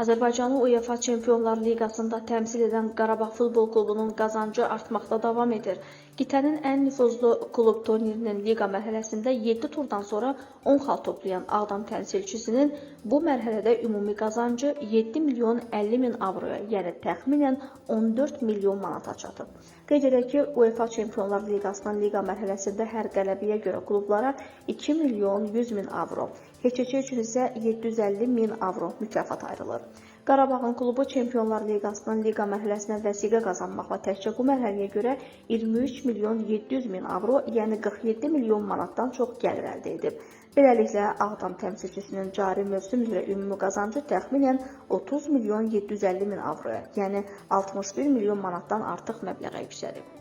Azərbaycanı UEFA Çempionlar Liqasında təmsil edən Qarabağ Futbol Klubunun qazancı artmaqda davam edir. Qitənin ən nüfuzlu klub turnirinin liqa mərhələsində 7 turdan sonra 10 xal toplayan Ağdam təmsilçisinin bu mərhələdə ümumi qazancı 7 milyon 50 min avroya, yəni təxminən 14 milyon manata çatıb. Qeyd edək ki, UEFA Çempionlar Liqasının liqa mərhələsində hər qələbəyə görə klublara 2 milyon 100 min avro, keçici üçün isə 750 min avro mükafat ayrılır. Qarabağın klubu Çempionlar Liqasının liqa mərhələsinə vəsiqə qazanmaqla təkcə bu mərhələyə görə 23 milyon 700 min avro, yəni 47 milyon manatdan çox gəlir əldə edib. Beləliklə, Ağdam təmsilçisinin cari mövsüm üzrə ümumi qazancı təxminən 30 milyon 750 min avroya, yəni 61 milyon manatdan artıq məbləğə yüksəlib.